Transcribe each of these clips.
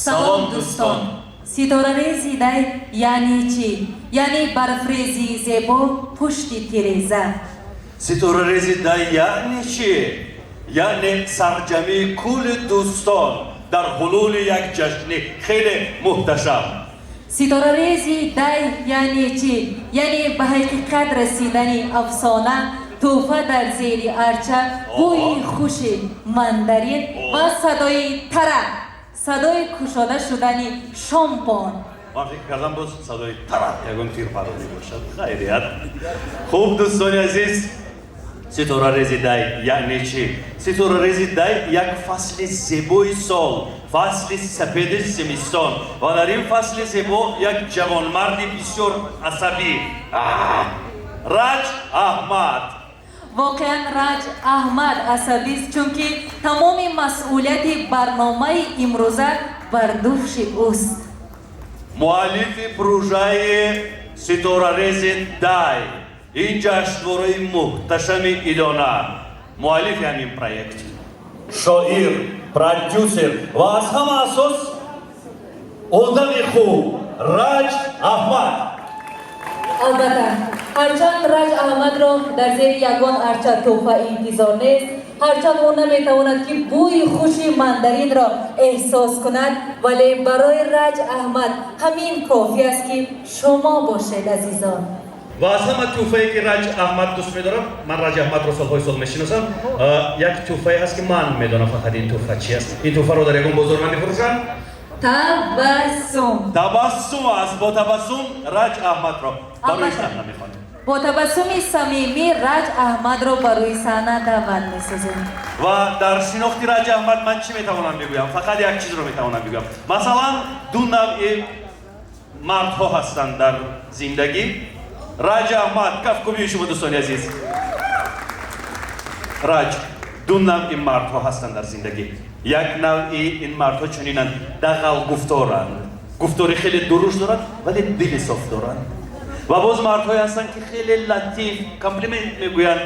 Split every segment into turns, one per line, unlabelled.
Салом, дӯстон! Ситорарези дай яъне чӣ? Яъне барфрезии зебо пушти тиреза.
Ситорарези дай яъне чӣ? Яъне сарҷамъии кулли дӯстон дар ҳулули як ҷашни хеле муҳташам.
Ситорарези дай яъне чӣ? Яъне ба ҳақиқат расидани афсона, тӯҳфа дар зери арча, бӯи хуши мандарин ва садои тарак, садои кушода шудани шомпон.
Ман фикр кардам, боз садои тарак ягон тирпарронӣ бошад. Хайрият. Хуб, дӯстони азиз, ситорарези дай яъне чӣ? Ситорарези дай як фасли зебои сол, фасли сапеди зимистон, ва дар ин фасли зебо як ҷавонмарди бисёр асабӣ, Раҷ Аҳмад.
Воқеан, Раҷ Аҳмад асабист, чунки тамоми масъулияти барномаи имрӯза бар дӯши ӯст.
Муаллифи пурӯжаи ситорарези дай, ин ҷашнвораи муҳташами идона, муаллифи ҳамин проект, шоир, продюсер ва аз ҳама асос одами хуб Раҷ Аҳмад.
Албатта, ҳарчанд Раҷ Аҳмадро дар зери ягон арча тӯҳфа интизор нест, ҳарчанд ӯ наметавонад, ки бӯи хуши мандаринро эҳсос кунад, вале барои Раҷ Аҳмад ҳамин кофӣ аст, ки шумо бошед, азизон.
Ва аз ҳама тӯҳфае, ки Раҷ Аҳмад дӯст медорам, ман Раҷ Аҳмадро солҳои сол мешиносам, як тӯҳфае ҳаст, ки ман медонам фақат ин тӯҳфа чи аст. Ин тӯҳфаро дар ягон бозор намефурӯшанд.
Табассум.
Табассум аст. Бо табассум Раҷ Аҳмадро ба рӯи саҳна мехонем.
Бо табассуми самимӣ Раҷ Аҳмадро ба рӯи саҳна даъват месозем.
Ва дар шинохти Раҷ Аҳмад ман чӣ метавонам бигӯям? Фақат як чизро метавонам бигӯям. Масалан, ду навъи мардҳо ҳастанд дар зиндагӣ. Раҷ Аҳмад, кафкубии шумо, дӯстони азиз. Раҷ, ду навъи мардҳо ҳастанд дар зиндагӣ. Як навъи ин мардҳо чунинанд: дағалгуфторанд, гуфтори хеле дуруш доранд, вале дили соф доранд. Ва боз мардҳое ҳастанд, ки хеле латиф комплимент мегӯянд,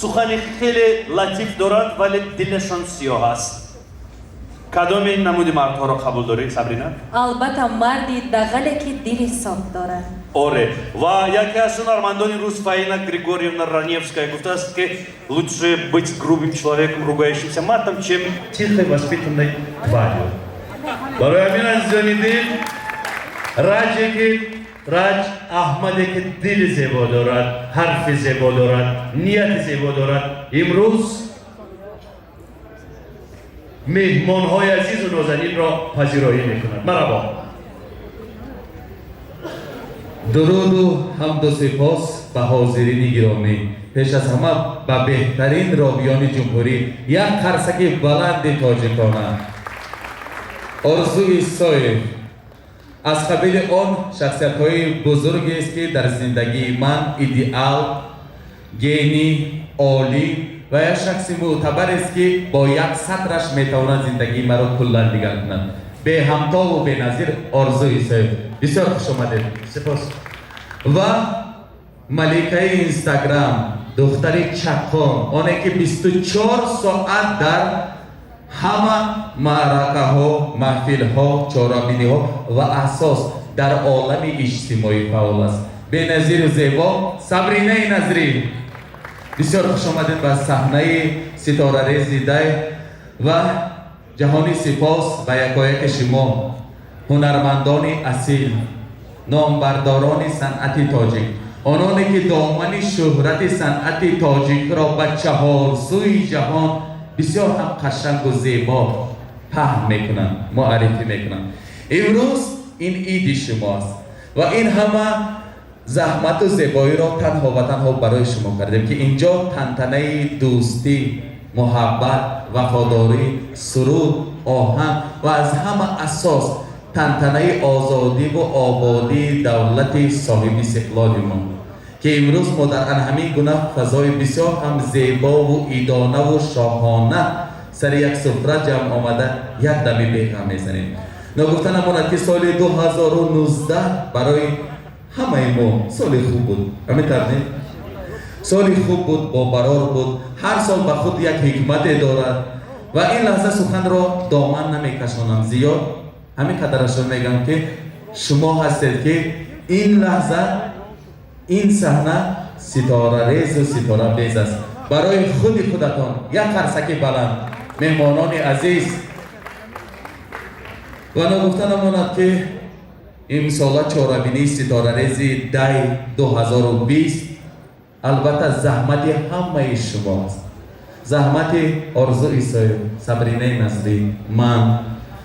сухани хеле латиф доранд, вале дилашон сиёҳ аст. Кадоми намуди мардҳоро қабул дорӣ, Сабрина?
Албатта, марди дағале, ки дили соф дорад.
Оре. Ва яке аз ҳунармандони рус, Фаина Григорьевна Раневская, гуфтааст, ки лучше быть грубым человеком, ругающимся матом, чем тихой воспитанной тварью. Барои ҳамин, азизони дил, Раҷе ки Раҷ Аҳмаде, ки дили зебо дорад, ҳарфи зебо дорад, нияти зебо дорад, имрӯз меҳмонҳои азизу нозанинро пазироӣ мекунад. Марҳабо.
Дуруду ҳамду сипос ба ҳозирини гиромӣ, пеш аз ҳама ба беҳтарин ровиёни ҷумҳурӣ. Як қарсаки баланди тоҷикона. Орзу Исоев аз қабили он шахсиятҳои бузургест, ки дар зиндагии ман идеал, гений, олӣ ва як шахси мӯътабарест, ки бо як сатраш метавонад зиндагии маро куллан дигар кунад. Беҳамтову беназир Орзу Исоев, бисёр хуш омадед.
Сипос.
Ва маликаи Инстаграм, духтари чаққон, оне ки 24 соат дар ҳама маъракаҳо, маҳфилҳо, чорабиниҳо ва асос дар олами иҷтимоӣ фаъол аст, беназиру зебо Сабринаи Назрӣ, бисёр хуш омадед ба саҳнаи ситорарези дай. Ва ҷаҳони сипос ба якояки шумо, ҳунармандони асил, номбардорони санъати тоҷик, ононе ки домани шӯҳрати санъати тоҷикро ба чаҳорсӯи ҷаҳон бисёр ҳам қашангу зебо паҳн мекунанд, муаррифӣ мекунанд. Имрӯз ин иди шумоаст ва ин ҳама заҳмату зебоиро танҳо ва танҳо барои шумо кардем, ки инҷо тантанаи дӯстӣ, муҳаббат, вафодорӣ, суруд, оҳанг ва аз ҳама асос тантанаи озодиву ободии давлати соҳиби истиқлоли мо, ки имрӯз мо дар ан ҳамин гуна фазои бисёр ҳам зебову идонаву шоҳона сари як суфра ҷамъ омада, як дами беғам мезанем. Ногуфта намонад, ки соли 2019 барои ҳамаи мо соли хуб буд. Ҳамин тавр не? Соли хуб буд, бобарор буд. Ҳар сол ба худ як ҳикмате дорад ва ин лаҳза суханро доман намекашонам зиёд. Ҳамин қадарашро мегӯям, ки шумо ҳастед, ки ин лаҳза, ин саҳна ситорарезу ситорабез аст. Барои худи худатон як қарсаки баланд, меҳмонони азиз. Ва ногуфта намонад, ки имсола чорабинии ситорарези дай 2020 албатта заҳмати ҳамаи шумо аст, заҳмати Орзу Исоев, Сабринаи Насрӣ, ман,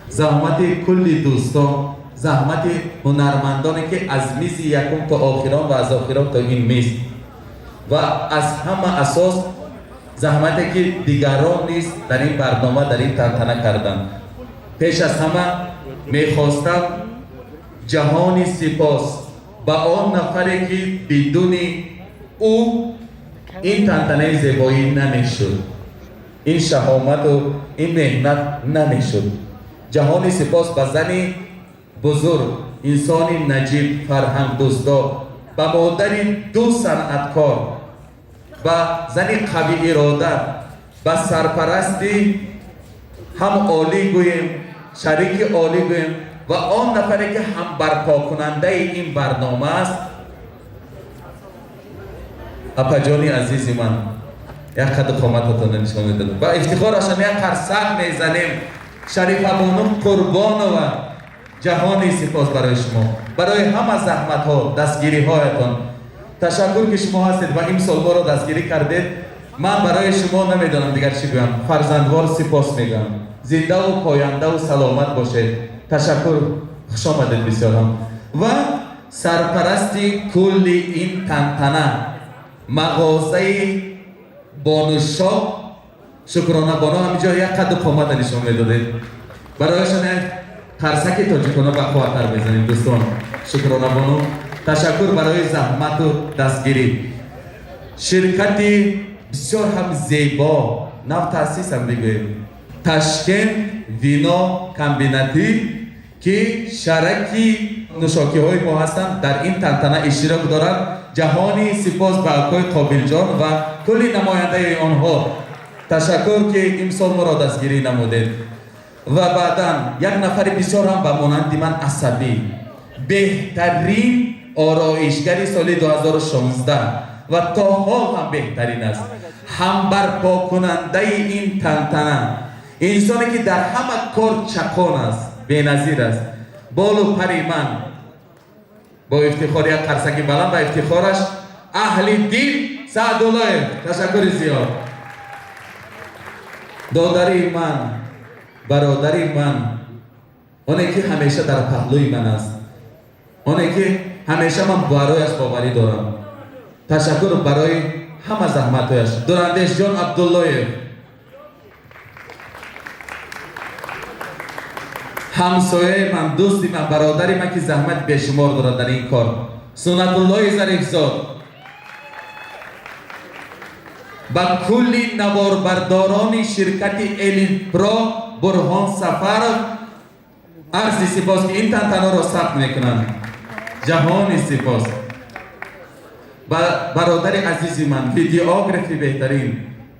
заҳмати кулли дӯстон, заҳмати ҳунармандоне, ки аз мизи якум то охирон ва аз охирон то ин миз, ва аз ҳама асос заҳмате, ки дигарон низ дар ин барнома, дар ин тантана карданд. Пеш аз ҳама мехостам ҷаҳони сипос ба он нафаре, ки бидуни ӯ ин тантанаи зебоӣ намешуд, ин шаҳомату ин меҳнат намешуд. Ҷаҳони сипос ба зани бузург, инсони наҷиб, фарҳангдӯстдор, ба модари ду санъаткор, ба зани қавиирода, ба сарпарасти ҳам олӣ гӯем, шарики олӣ гӯем, ва он нафаре, ки ҳам барпокунандаи ин барнома аст, апаҷони азизи ман, як қаду қомататонро нишон медодам ва ифтихорашон як қарсак мезанем, Шарифабону Қурбонова. Ҷаҳони сипос барои шумо, барои ҳама заҳматҳо, дастгириҳоятон. Ташаккур, ки шумо ҳастед ва имсол моро дастгирӣ кардед. Ман барои шумо намедонам дигар чӣ гӯям. Фарзандвор сипос мегӯям. Зиндаву пояндаву саломат бошед. Ташаккур, хушомадед бисёрам. Ва сарпарасти кулли ин тантана, мағозаи Бонушо, Шукрона боно, ҳаминҷо як қаду қомата нишон медодед. Барояшон як қарсаки тоҷикона бақувваттар мезанем, дӯстон. Шукрона бону, ташаккур барои заҳмату дастгирӣ. Ширкати бисёр ҳам зебо, навтаъсисам бигӯем, Ташкент вино комбинатӣ, ки шараки нӯшокиҳои мо ҳастанд, дар ин тантана иштирок доранд. Ҷаҳони сипос ба акои Қобилҷон ва кулли намояндаи онҳо. Ташаккур, ки имсол моро дастгирӣ намудед. Ва баъдан як нафари бисёр ҳам ба монанди ман асабӣ, беҳтарин ороишгари соли 2016 ва то ҳол ҳам беҳтарин аст, ҳам барпокунандаи ин тантана, инсоне, ки дар ҳама кор чақон аст, беназир аст, болу пари ман, бо ифтихор як қарсаки баланд ба ифтихораш, Аҳли дил Саъдуллоев. Ташаккури зиёд, додари ман, бародари ман, оне ки ҳамеша дар паҳлӯи ман аст, оне ки ҳамеша ман барояш боварӣ дорам. Ташаккур барои ҳама заҳматҳояш, Дурандешҷон Абдуллоев, ҳамсояи ман, дӯсти ман, бародари ман, ки заҳмати бешумор дорад дар ин кор, Суннатуллои Зарифзод, ба кулли наворбардорони ширкати Элитпро, Бурҳон Сафаров, арзи сипос, ки ин тантаноро сабт мекунанд. Ҷаҳони сипос ба бародари азизи ман, видеографи беҳтарин,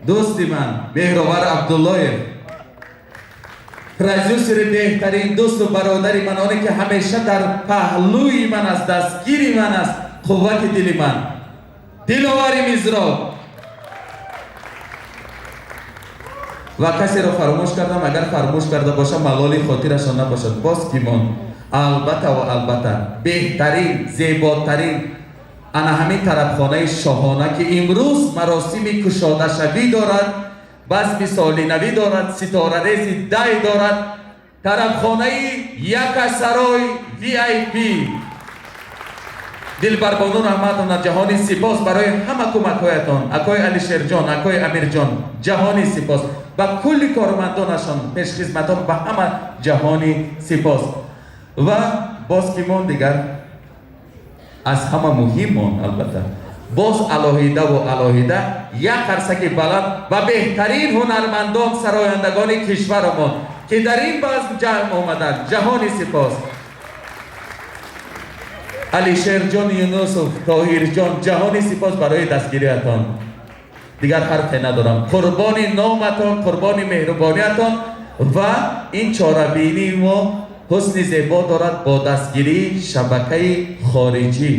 дӯсти ман, Меҳровар Абдуллоев, продюсери беҳтарин, дӯсту бародари ман, оне ки ҳамеша дар паҳлӯи ман аст, дастгири ман аст, қуввати дили ман, Диловари Мизроб. Ва касеро фаромӯш кардам, агар фаромӯш карда бошам, малоли хотирашон набошад. Боз ки монд? Албатта ва албатта беҳтарин, зеботарин ана ҳамин тарабхонаи шоҳона, ки имрӯз маросими кушодашавӣ дорад, базми солинавӣ дорад, ситорарези дай дорад, тарабхонаи Якасарой VIP, Дилбарбону Раҳматовна, ҷаҳони сипос барои ҳама кӯмакҳоятон. Акои Алишерҷон, акои Амирҷон, ҷаҳони сипос ба кулли кормандонашон, пешхизматон, ба ҳама ҷаҳони сипос. Ва боз ки монд дигар? Аз ҳама муҳим монд, албатта, боз алоҳидаву алоҳида як қарсаки баланд ба беҳтарин ҳунармандон, сарояндагони кишварамон, ки дар ин базм ҷамъ омаданд. Ҷаҳони сипос, Алишерҷон Юнусов, Тоҳирҷон, ҷаҳони сипос барои дастгириятон. Дигар ҳарфе надорам. Қурбони номатон, қурбони меҳрубониятон. Ва ин чорабинии мо. Ҳусни зебо дорад бо дастгирии шабакаи хориҷӣ,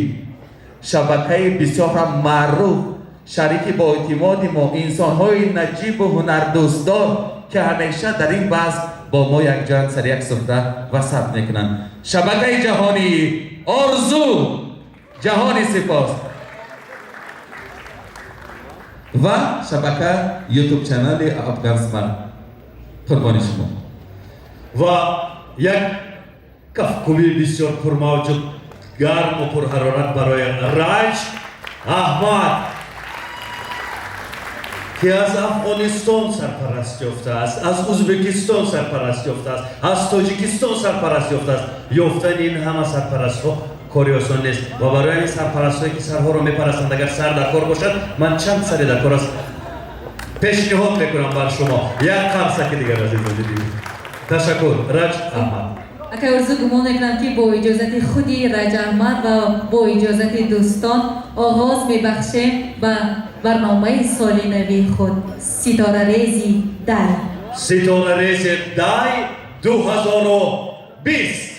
шабакаи бисёр ҳам маъруф, шарики боэътимоди мо, инсонҳои наҷибу ҳунардӯстдор, ки ҳамеша дар ин базм бо мо якҷоянд, сари як суфра васат мекунанд. Шабакаи ҷаҳонии Орзу, ҷаҳони сипос ва шабака YouTube channel и Афган Смарт. Қурбони шумо.
Ва як кафкӯбии бисёр пурмавҷу гарму пурҳарорат барои Раҷ Аҳмад, ки аз Афғонистон сарпараст ёфтааст, аз Ӯзбекистон сарпараст ёфтааст, аз Тоҷикистон сарпараст ёфтааст. Ёфтани ин ҳама сарпарастҳо кори осон нест ва барои ин сарпарастҳое, ки сарҳоро мепарастанд, агар сар дар кор бошад, ман чанд саре дар кор аст пешниҳод мекунам бар шумо. Як қарсаки дигар, азизони дил. Ташаккур, Раҷ Аҳмад.
Акай Орзу, гумон мекунам, ки бо иҷозати худи Раҷ Аҳмад ва бо иҷозати дӯстон оғоз мебахшем ба барномаи соли нави худ, Ситорарези дай.
Ситорарези дай 2020.